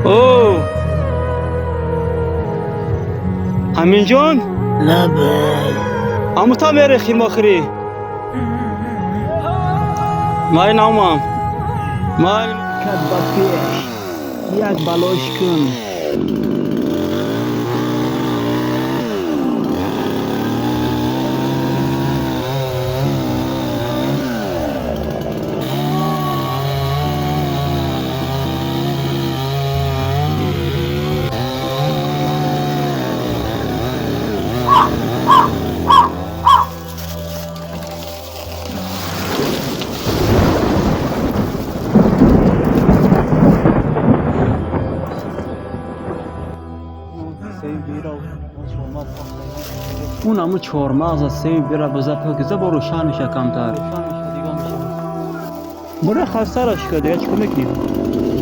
О, Аминҷон. Лаббай. Амута мере хирмохирӣ май намам май. Кад ба пеш як балош кун. Он аму чормағза севи бира биза покиза бо рӯшан меша камтар. Бура хастараш ка, дига чикор мекунем?